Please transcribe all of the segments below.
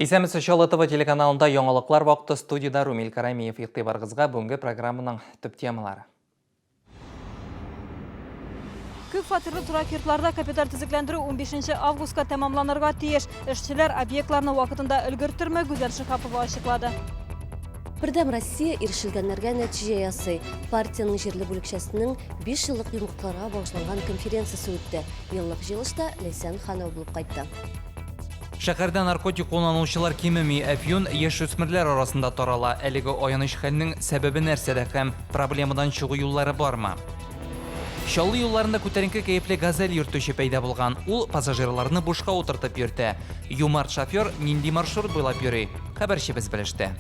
Исәнмесез, Чаллы ТВ телеканалында яңалыклар вакыты студиядә Румил Карамиев. Игътибарыгызга бүгенге программаның төп темалары. Күп фатирлы торак йортларда капиталь төзекләндерү 15 августка тәмамланырга тиеш. Эшчеләр объектларны вакытында өлгертерме, Гүзәл Шиһапова ачыклады. Бердәм Россия ирешелгәннәргә нәтиҗә ясый. Партиянең җирле бүлекчәсенең 5 еллык йомгакларга багышланган конференциясе үтте. Еллык җыелышта Ләйсән Ханова булып кайтты. Шәһәрдә наркотик кулланучылар кимеми, әфьюн яшүсмерләр арасында тарала. Әлеге аяныч хәлнең сәбәбе нәрсәдә һәм проблемадан чыгу юллары бармы? Чаллы юлларында күтәренке кәефле Газель йөртүче пәйда булган. Ул пассажирларны бушка утыртып йөртә. Юмарт шофер нинди маршрут буйлап йөри? Хәбәрчебез белеште.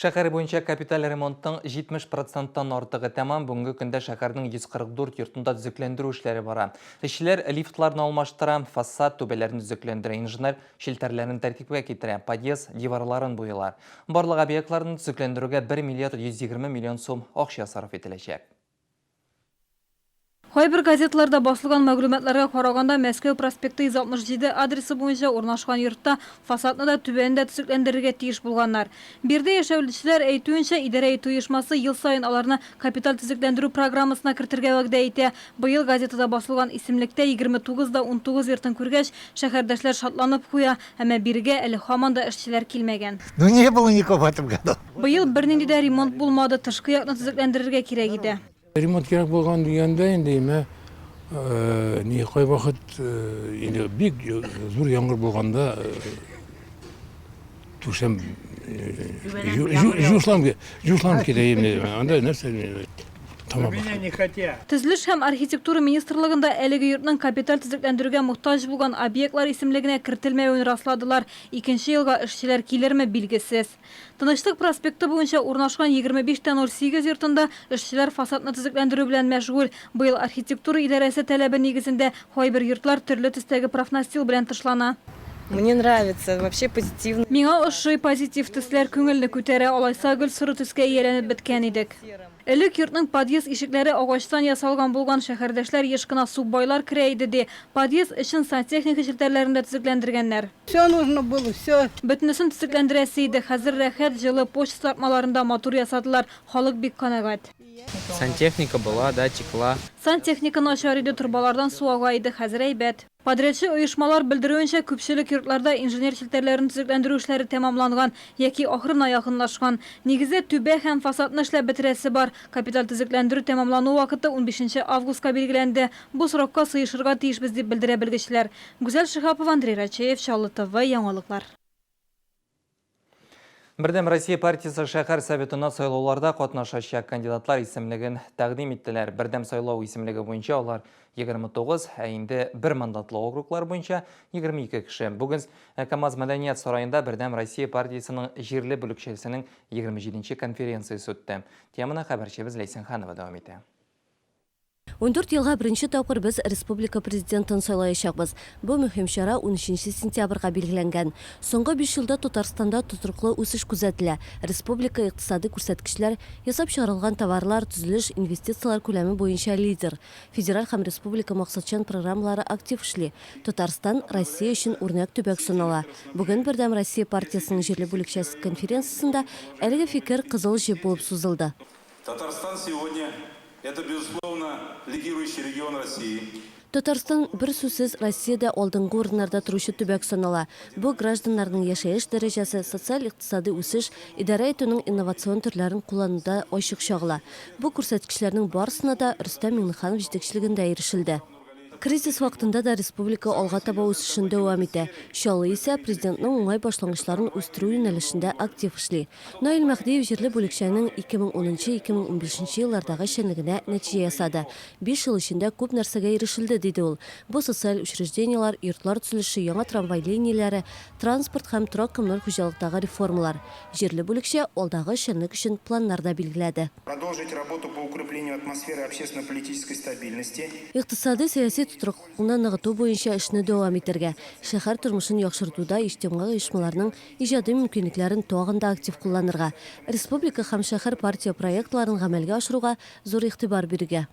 Шәһәр буенча капиталь ремонтның 70 проценттан артыгы тәмам. Бүгенге көндә шәһәрнең 144 йортында төзекләндерү эшләре бара. Эшчеләр лифтларны алмаштыра, фасад түбәләрен төзекләндерә, инженер челтәрләрен тәртипкә китерә, подъезд диварларын буйлар. Барлык объектларны төзекләндерүгә 1 миллиард 120 миллион сум акча сарыф ителәчәк. Кайбер газеталарда басылган мәгълүматларга караганда, Мәскәү проспекты 167 адресы буенча урнашкан йортта фасадны да, түбәне дә төзекләндерергә тиеш булганнар. Биредә яшәүлчеләр әйтүенчә, идарә итү оешмасы ел саен аларны капиталь төзекләндерү программасына кертергә вәгъдә итә. Быел газетада басылган исемлектә 29 да 19 йортын күргәч, шәһәрдәшләр шатланып куя, әмма бирегә әле һаман да эшчеләр килмәгән. Ну не было никого в этом году. Быел бернинди дә ремонт булмады, тышкы якны төзекләндерергә кирәк иде. Ремонт кирәк булган дигәндә инде имә ни кайвакыт инде бик зур яңгыр булганда түшәм жушланып жушланып китә инде. Анда нәрсә тамам. Төзелеш һәм архитектура министрлыгында әлеге йортның капиталь төзекләндерүгә мохтаҗ булган объектлар исемлегенә кертелмәвен расладылар. Икенче елга эшчеләр килерме, билгесез. Тынычлык проспекты буенча урнашкан 25 тә 08 йортында эшчеләр фасадны төзекләндерү белән мәшгуль. Быел архитектура идарәсе таләбе нигезендә кайбер йортлар төрле төстәге профнастил белән тышлана. Мне нравится, вообще позитивный. Миңа ошый, позитив төсләр күңелне күтәрә, алайса гел соры төскә ияләнеп беткән идек. Элек йортның подъезд ишекләре агачтан ясалган булган, шәһәрдәшләр еш кына сукбайлар керә иде, ди. Подъезд эчен сантехника челтәрләрен дә төзекләндергәннәр. Все нужно было, все. Бөтенесен төзекләндерәсе иде. Хәзер рәхәт, җылы, почта тартмаларын да матур ясадылар. Халык бик канәгать. Сантехника была, да, текла. Сантехника начар иде, торбалардан су ага иде, хәзер әйбәт. Подрядчы оешмалар белдерүенчә, күпчелек йортларда инженер челтәрләрен төзекләндерү эшләре тәмамланган яки ахырына якынлашкан. Нигездә, түбә һәм фасадны эшләп бетерәсе бар. Капиталь төзекләндерү тәмамлану вакыты унбишенче августка билгеләнде. Бу срокка сыешырга тиешбез, дип белдерә белгечләр. Гүзәл Шиһапова, Андрей Рачеев, Чаллы ТВ, яңалыклар. Бердәм Россия партиясе шәһәр советына сайлауларда катнашачак кандидатлар исемлеген тәкъдим иттеләр. Бердәм сайлау исемлеге буенча алар 29, ә инде бер мандатлы округлар буенча 22 кеше. Бүген КАМАЗ мәдәният сараенда Бердәм Россия партиясенең җирле бүлекчәсенең 27 нче конференциясе үтте. Теманы хәбәрчебез Ләйсән Ханова дәвам итә. 14 елга беренче тапкыр без республика Президентын сайлаячакбыз. Бу мөһим чара унөченче сентябрьгә билгеләнгән. Соңгы биш елда Татарстанда тотрыклы үсеш күзәтелә. Республика икътисадый күрсәткечләр, ясап чыгарылган товарлар, төзелеш, инвестицияләр күләме буенча лидер. Федераль һәм республика максатчан программалары актив эшли. Татарстан Россия өчен үрнәк төбәк санала. Бүген Бердәм Россия партиясенең җирле бүлекчәсе конференциясендә әлеге фикер кызыл җеп булып сузылды. Татарстан сегодня, это, безусловно, лидирующий регион России. Татарстан, берсүзсез, Россиядә алдынгы урыннарда торучы төбәк санала. Бу гражданнарның яшәеш дәрәҗәсе, социаль-икътисадый үсеш, идарә итүнең инновацион төрләрен куллануда ачык чагыла. Бу күрсәткечләрнең барысына да Рөстәм Миңнеханов җитәкчелегендә ирешелде. Кризис вакытында да республика алга таба үсешен дәвам итә. Чаллы исә Президентның уңай башлангычларын үстерү юнәлешендә актив эшли. Наил Мәһдиев җирле бүлекчәнең 2010-2015 еллардагы эшчәнлегенә нәтиҗә ясады. Биш ел эчендә күп нәрсәгә ирешелде, диде ул. Бу социаль учреждениеләр, йортлар төзелеше, яңа трамвай линияләре, транспорт һәм торак-коммуналь хуҗалыктагы реформалар. Җирле бүлекчә алдагы эшчәнлек өчен планнар да билгеләде. Продолжить работу по укреплению атмосферы общественно-политической стабильности. Икътисадый-сәяси тотрыклылыкны ныгыту буенча эшне дәвам итәргә, шәһәр тормышын яхшыртуда иҗтимагый оешмаларның иҗади мөмкинлекләрен тагын да актив кулланырга, республика һәм шәһәр партия проектларын гамәлгә ашыруга зур игътибар бирергә.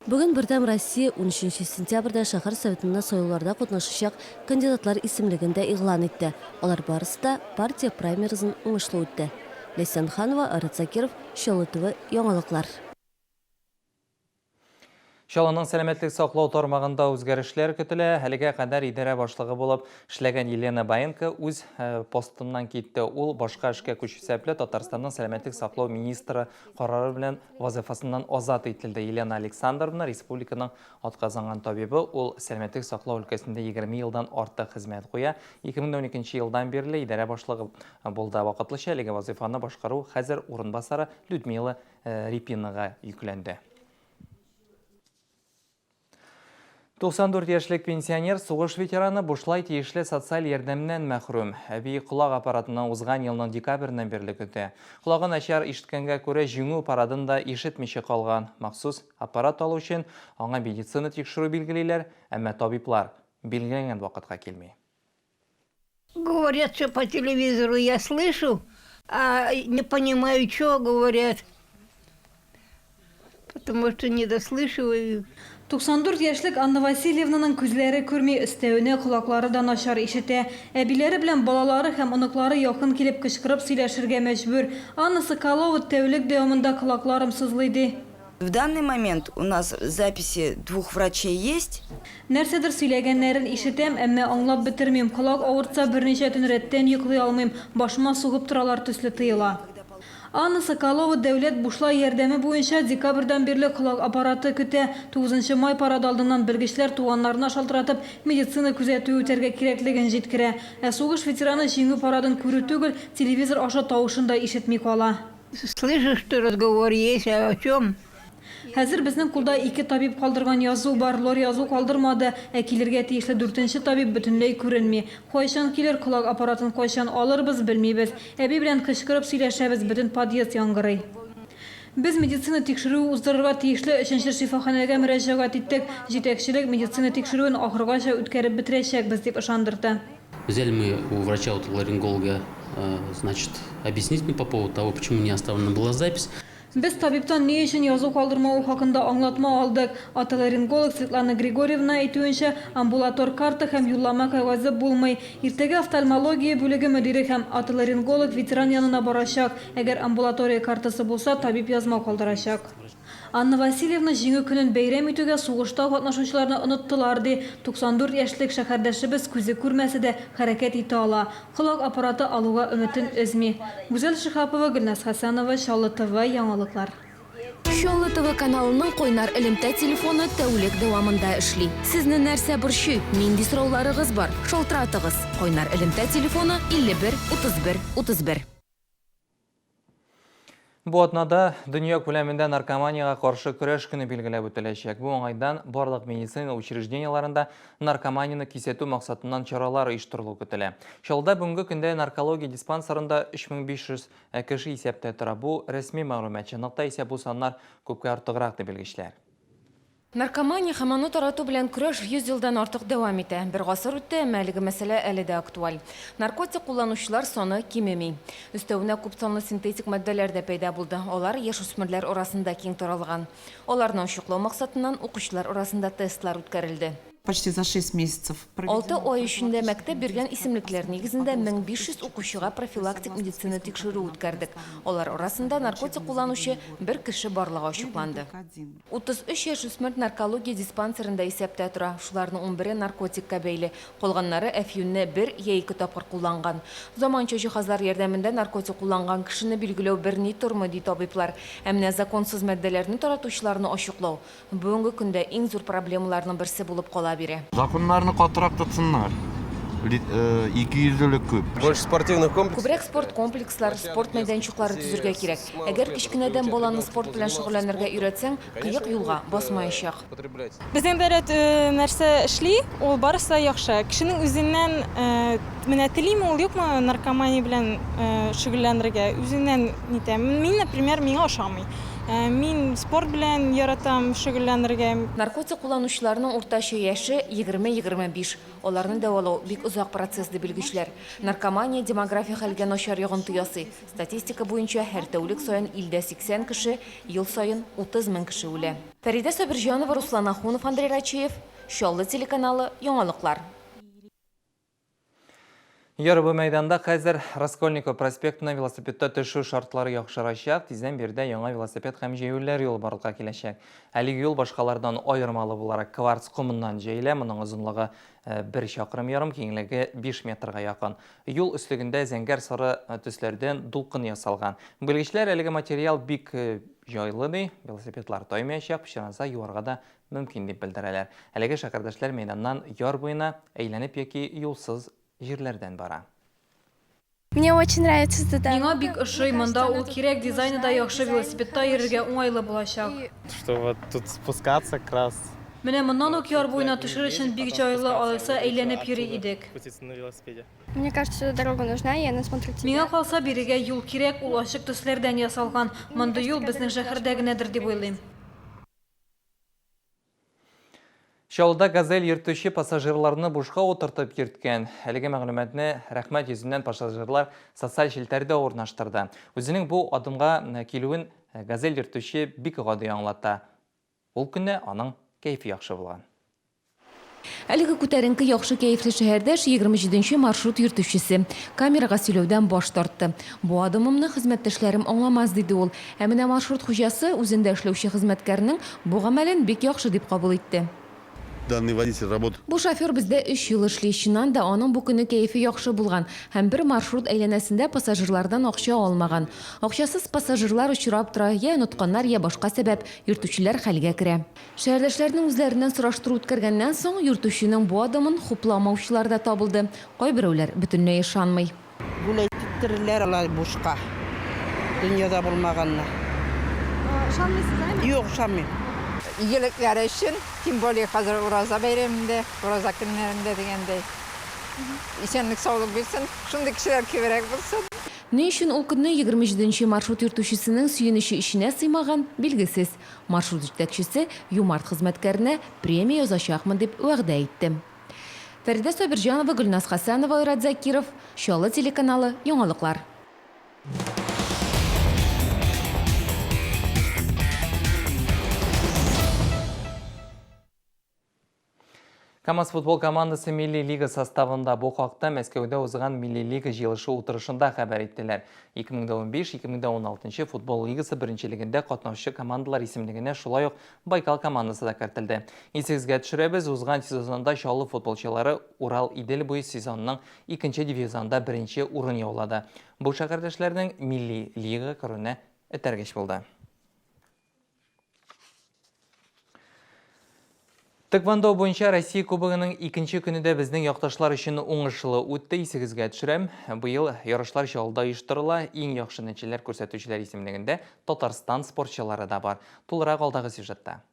Бүген Бердәм Россия унөченче сентябрьдә шәһәр Советына сайлауларда катнашачак кандидатлар исемлеген дә игълан итте. Алар барысы да партия праймеризын уңышлы үтте. Ләйсән Ханова, Айрат Закиров, Чаллы ТВ, яңалыклар. Чаллының сәламәтлек саклау тармагында үзгәрешләр көтелә. Әлегә кадәр идарә башлыгы булып эшләгән Елена Баенко үз э, постыннан китте. Ул башка эшкә күчү сәбәпле Татарстанның сәламәтлек саклау министры карары белән вазыйфасыннан азат ителде. Елена Александровна республиканың атказанган табибы, ул сәламәтлек саклау өлкәсендә 20 елдан артык хезмәт куя. 2012 елдан бирле идарә башлыгы булды. Вакытлыча әлеге вазыйфаны башкару хәзер урынбасары Людмила э, Репинага йөкләнде. 94 яшьлек пенсионер, сугыш ветераны бушлай тиешле социаль ярдәмнән мәхрүм. Әби колак аппаратына узган елның декабреннән бирле көтә. Колагы начар ишеткәнгә күрә җиңү парадын да ишетмичә калган. Махсус аппарат алу өчен аңа медицина тикшерү билгелиләр, әмма табиблар билгеләнгән вакытка килми. Говорят, что по телевизору я слышу, а не понимаю, что говорят, потому что не дослышиваю. 94 яшьлек Анна Васильевнаның күзләре күрми, өстәвенә колаклары да начар ишетә. Әбиләре белән балалары һәм оныклары якын килеп кычкырып сөйләшергә мәҗбүр. Анна Соколова тәүлек дәвамында колакларым сызлый ди. В данный момент у нас записи двух врачей есть. Нәрсәдер сөйләгәннәрен ишетәм, әмма аңлап бетермим. Колак авыртса, берничә төн рәттән йоклый алмыйм, башыма сугып торалар төсле тоела. Анна Соколова дәүләт бушлай ярдәме буенча декабрьдән бирле колак аппараты көтә. Тугызынчы май парады алдыннан белгечләр туганнарына шалтыратып, медицина күзәтүе үтәргә кирәклеген җиткерә. Ә сугыш ветераны Җиңү парадын күрү түгел, телевизор аша тавышын да ишетми кала. Слышу, что разговор есть, а о чем? Хәзер безнең кулда ике табиб калдырган язу бар. Лор язу калдырмады, ә килергә тиешле дүртенче табиб бөтенләй күренми. Кайчан килер, колак аппаратын кайчан алырбыз, белмибез. Әби белән кычкырып сөйләшәбез, бөтен подъезд яңгырый. Без медицина тикшерүе уздырырга тиешле өченче шифаханәгә мөрәҗәгать иттек. Җитәкчелек медицина тикшерүен ахыргача үткәреп бетерәчәкбез, дип ышандырды. Взяли мы у врача-отоларинголога, значит, объяснительную по поводу того, почему не оставлена была запись. Без табибтан ни өчен язу калдырмавы хакында аңлатма алдык. Отоларинголог Светлана Григорьевна әйтүенчә, амбулатор карта һәм юллама кәгазе булмый. Иртәгә офтальмология бүлеге мөдире һәм отоларинголог ветеран янына барачак. Әгәр амбулатория картасы булса, табиб язма калдырачак. Анна Васильевна Җиңү көнен бәйрәм итүгә сугышта катнашучыларны оныттылар, ди. 94 яшьлек шәһәрдәшебез күзе күрмәсә дә, хәрәкәт итә ала. Колак аппараты алуга өметен өзми. Гүзәл Шиһапова, Гөлназ Хәсәнова, Чаллы ТВ, яңалыклар. Чаллы ТВ каналының кайнар элемтә телефоны тәүлек дәвамында эшли. Сезне нәрсә борчый, нинди сорауларыгыз бар, шалтыратыгыз. Кайнар элемтә телефоны 51 31 31. Бу атнада дөнья күләмендә наркоманиягә каршы көрәш көне билгеләп үтеләчәк. Бу уңайдан барлык медицина учреждениеләрендә наркоманияне кисәтү максатыннан чаралар оештырылу көтелә. Чаллыда бүгенге көндә наркология диспансерында 3500 кеше исәптә тора. Бу рәсми мәгълүмат. Чынлыкта исә бу саннар күпкә артыграк, ди белгечләр. Наркомания һәм аны тарату белән көрәш 100 елдан артык дәвам итә. Бер гасыр үтте, әмма әлеге мәсьәлә әле дә актуаль. Наркотик кулланучылар саны кимеми. Өстәвенә күпсанлы синтетик матдәләр дә пәйда булды. Алар яшүсмерләр арасында киң таралган. Аларны ачыклау максатыннан укучылар арасында тестлар үткәрелде. Почти за шесть месяцев Алты ай эчендә мәктәп биргән исемлекләр нигезендә 1500 укучыга профилактик медицина тикшерүе үткәрдек. Алар арасында наркотик кулланучы бер кеше барлыгы ачыкланды. 33 яшүсмер наркология диспансерында исәптә тора. Шуларның унбере наркотикка бәйле. Калганнары әфьюнне бер йә ике тапкыр кулланган. Заманча җиһазлар ярдәмендә наркотик кулланган кешене билгеләү берни тормый, ди табиблар. Ә менә законсыз матдәләрне таратучыларны ачыклау, бүгенге көндә иң зур проблемаларның берсе булып кала бирә. Законнарны катырак тотсыннар. Икейөзлелек күп. Больше спортивных комплексов. Күбрәк спорт комплекслары, спорт мәйданчыклары төзергә кирәк. Әгәр кечкенәдән баланы спорт белән шөгыльләнергә өйрәтсәң, кыек юлга басмаячак. Безнең дәүләт нәрсә эшли, ул барысы да яхшы. Кешенең үзеннән менә телиме ул, юкмы наркомания белән шөгыльләнергә, үзеннән нитә. Мин, например, миңа ошамый. Мин спорт белән яратам шөгыльләнергә. Наркотик кулланучыларның уртача яше, 20-25. Аларны дәвалау, бик озак процесс, ди белгечләр. Наркомания демографик хәлгә начар йогынты ясый. Статистика буенча, һәр тәүлек саен илдә 80 кеше, ел саен 30 мең кеше үлә. Фәридә Сабирҗанова, Руслан Ахунов, Андрей Рачеев, Чаллы телеканалы, яңалыклар. Яр бу мәйданда хәзер Раскольников проспектына велосипедта төшү шартлары яхшырачак. Тиздән биредә яңа велосипед һәм җәяүлеләр юлы барлыкка киләчәк. Әлеге юл башкалардан аермалы буларак кварц комыннан җәелә. Моның озынлыгы бер чакрым ярым, киңлеге 5 метрга якын. Юл өслегендә зәңгәр сары төсләрдән дулкын ясалган. Белгечләр әлеге материал бик җайлы ди, велосипедлар таймаячак, пычранса юарга да мөмкин дип белдерәләр. Әлеге шәһәрдәшләр мәйданнан яр буена әйләнеп яки юлсыз җирләрдән бара. Мне очень нравится эта Миңа бик ошый, монда ул кирәк, дизайны да яхшы, велосипедта йөрергә уңайлы булачак. Что вот тут спускаться как раз. Менә моннан ук яр буена төшер өчен бик җайлы, алайса әйләнеп йөри идек. Мне кажется, сюда дорога нужна, и она смотрится. Миңа калса, бирегә юл кирәк, ул ачык төсләрдән ясалган. Мондый юл безнең шәһәрдә генәдер дип уйлыйм. Чаллыда Газель йөртүче пассажирларны бушка утыртып йөрткән. Әлеге мәгълүматны рәхмәт йөзеннән пассажирлар социаль челтәрдә урнаштырды. Үзенең бу адымга килүен Газель йөртүче бик гади аңлата. Ул көнне аның кәефе яхшы булган. Әлеге күтәренке яхшы кәефле шәһәрдәш 27 нче маршрут йөртүчесе. Камерага сөйләүдән баш тартты. Бу адымымны хезмәттәшләрем аңламас, диде ул. Ә менә маршрут хуҗасы үзендә эшләүче хезмәткәрнең бу гамәлен бик яхшы дип кабул итте. Данный водитель работает. Бу шофер бездә өч ел эшли. Чыннан да, аның бу көнне кәефе яхшы булган һәм бер маршрут әйләнәсендә пассажирлардан акча алмаган. Акчасыз пассажирлар очрап тора, йә онытканнар, йә башка сәбәп, йөртүчеләр хәлгә керә. Шәһәрдәшләрнең үзләреннән сораштыру үткәргәннән соң, йөртүченең бу адымын хупламаучылар да табылды. Кайберәүләр бөтенләй ышанмый. Гүләй иттерерләр алай бушка. Дөньяда булмаганны. Ышанмыйсыз, әйме? Юк, ышанмыйм. Игелекләре өчен, тем более хәзер ураза бәйрәмендә, ураза көннәрендә дигәндәй. Исәнлек-саулык бирсен, шундый кешеләр күбрәк булсын. Ни өчен ул көнне 27 нче маршрут йөртүчесенең сөенече эченә сыймаган, билгесез. Маршрут җитәкчесе юмарт хезмәткәренә премия язачакмын дип вәгъдә итте. Фәридә Сабирҗанова, Гөлназ Хәсәнова, Айрат Закиров, Чаллы телеканалы, яңалыклар. КАМАЗ футбол командасы Милли лига составында бу хакта Мәскәүдә узган Милли лига җыелышы утырышында хәбәр иттеләр. 2015-2016 футбол лигасы беренчелегендә катнашучы командалар исемлегенә шулай ук Байкал командасы да кертелде. Исегезгә төшерәбез, узган сезонда Чаллы футболчылары Урал-Идел буе сезонының икенче дивизионында беренче урын яулады. Бу шәһәрдәшләрнең Милли лигага керүенә этәргеч булды. Тэквондо буенча Россия Кубогының икенче көне дә безнең якташлар өчен уңышлы үтте, исегезгә төшерәм. Быел ярышлар Чаллыда оештырыла. Иң яхшы нәтиҗәләр күрсәтүчеләр исемлегендә Татарстан спортчылары да бар. Тулырак алдагы сюжетта.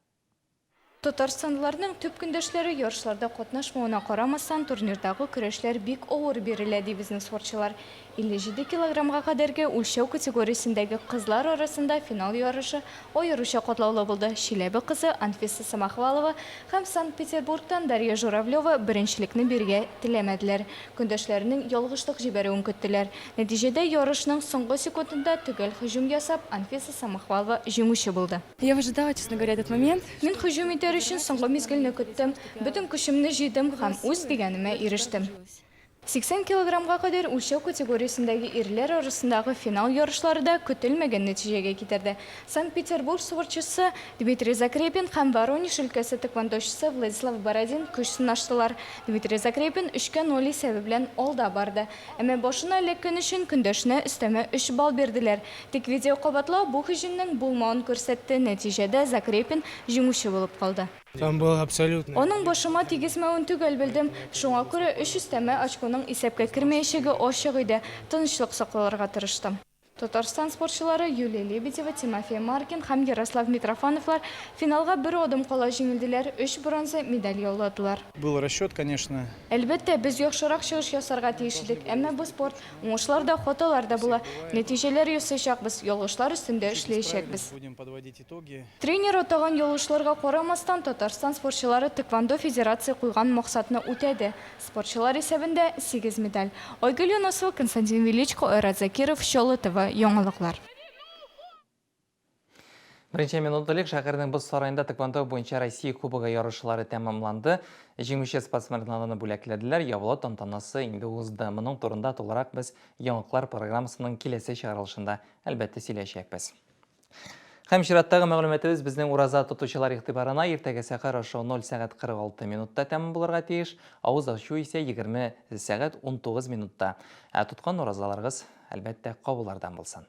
Татарстанлыларның төп көндәшләре ярышларда катнашмавына карамастан, турнирдагы көрәшләр бик авыр бирелә, ди безнең спортчылар. 57 килограммга кадәрге үлчәү категориясендәге кызлар арасында финал ярышы аеруча катлаулы булды. Чиләбе кызы Анфиса Самохвалова һәм Санкт-Петербургтан Дарья Журавлева беренчелекне бирергә теләмәделәр, көндәшләренең ялгышлык җибәрүен көттеләр. Нәтиҗәдә, ярышның соңгы секундында төгәл һөҗүм ясап, Анфиса Самохвалова җиңүче булды. Я выжидала, честно говоря, этот момент. Мин һөҗүм итәр өчен соңгы мизгелне көттем. Бөтен көчемне җыйдым һәм үз дигәнемә ирештем. 80 килограммга кадәр үлчәү категориясендәге ирләр арасындагы финал ярышлары да көтелмәгән нәтиҗәгә китерде. Санкт-Петербург спортчысы Дмитрий Закрепин һәм Воронеж өлкәсе тэквондочысы Владислав Бородин көч сынаштылар. Дмитрий Закрепин өчкә ноль исәбе белән алда барды. Әмма башына эләккән өчен көндәшенә өстәмә өч балл бирделәр. Тик видеокабатлау бу һөҗүмнең булмавын күрсәтте, нәтиҗәдә Закрепин җиңүче булып калды. Там было абсолютно. Аның башыма тигезмәвен төгәл белдем. Шуңа күрә өч өстәмә очконың исәпкә кермәячәге ачык иде. Тынычлык сакларга тырыштым. Татарстан спортчылары Юлия Лебедева, Тимофей Маркин һәм Ярослав Митрофановлар финалга бер адым кала җиңелделәр, өч бронза медаль яуладылар. Был расчет, конечно. Әлбәттә, без яхшырак чыгыш ясарга тиеш идек, әмма бу спорт, уңышлар да, хаталар да була. Нәтиҗәләр ясыячакбыз, ялгышлар өстендә эшләячәкбез. Будем подводить итоги. Тренер атаган ялгышларга карамастан, Татарстан спортчылары Тэквондо федерация куйган максатны үтәде. Спортчылар исәбендә, сигез медаль. Айгөл Юнысова, Константин Величко, Айрат Закиров, Чаллы ТВ, яңалыклар. Берничә минут элек шәһәрнең боз сараенда тэквондо буенча Россия Кубогы ярышлары тәмамланды. Җиңүче спортсменнарны бүләкләделәр, ябылу тантанасы инде узды. Моның турында тулырак без Яңалыклар программасының киләсе чыгарылышында, әлбәттә, сөйләячәкбез. Һәм чираттагы мәгълүматыбыз безнең ураза тотучылар игътибарына иртәгә сәхәр ашау 0 сәгать 46 минутта тәмам булырга тиеш, авыз ачу исә 20 сәгать 19 минутта. Ә тоткан уразаларыгыз, әлбәттә, кабуллардан булсын.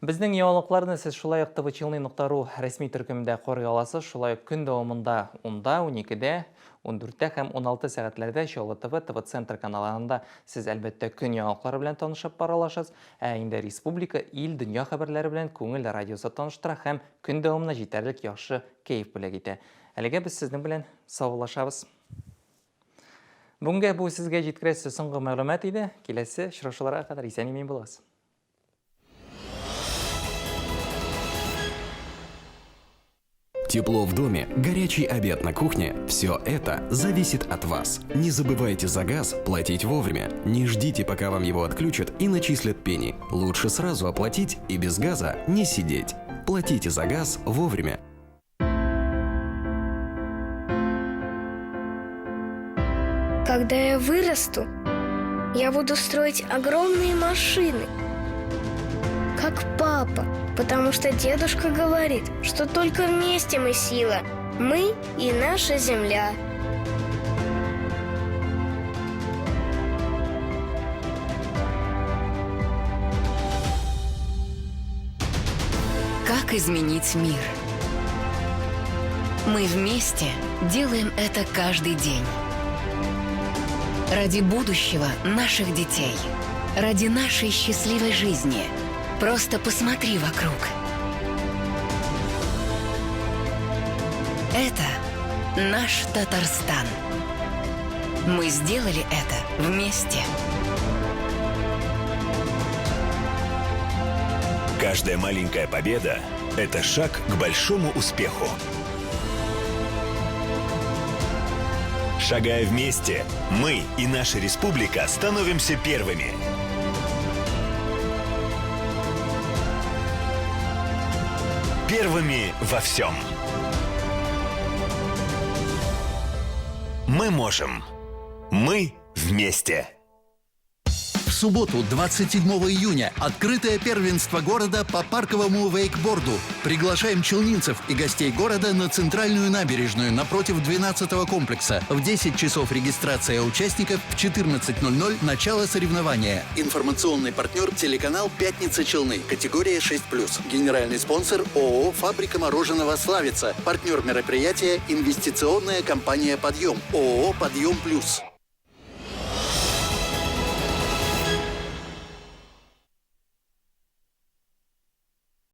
Безнең яңалыкларны сез шулай ук tvchilny.ru рәсми төркемендә карый аласыз, шулай ук көн дәвамында 10-да, 12-дә, 14-тә һәм 16 сәгатьләрдә Чаллы ТВ, ТВ Центр каналларында сез, әлбәттә, көн яңалыклары белән танышып бара аласыз. Ә инде республика, ил, дөнья хәбәрләре белән Күңел радиосы таныштыра һәм көн дәвамына җитәрлек яхшы кәеф бүләк итә. Әлегә без сезнең белән саубуллашабыз. Бүгенгә бу сезгә җиткерәсе соңгы мәгълүмат иде. Киләсе очрашуларга кадәр исән-имин булыгыз. Тепло в доме, горячий обед на кухне – все это зависит от вас. Не забывайте за газ платить вовремя. Не ждите, пока вам его отключат и начислят пени. Лучше сразу оплатить и без газа не сидеть. Платите за газ вовремя. Когда я вырасту, я буду строить огромные машины, как папа, потому что дедушка говорит, что только вместе мы сила, мы и наша земля. Как изменить мир? Мы вместе делаем это каждый день. Ради будущего наших детей. Ради нашей счастливой жизни. Просто посмотри вокруг. Это наш Татарстан. Мы сделали это вместе. Каждая маленькая победа – это шаг к большому успеху. Шагая вместе, мы и наша республика становимся первыми. Первыми во всем. Мы можем. Мы вместе. В субботу, 27 июня, открытое первенство города по парковому вейкборду. Приглашаем челнинцев и гостей города на центральную набережную напротив 12-го комплекса. В 10 часов регистрация участников, в 14.00 начало соревнования. Информационный партнер телеканал «Пятница Челны», категория 6+. Генеральный спонсор ООО «Фабрика мороженого Славица». Партнер мероприятия инвестиционная компания «Подъем». ООО «Подъем плюс».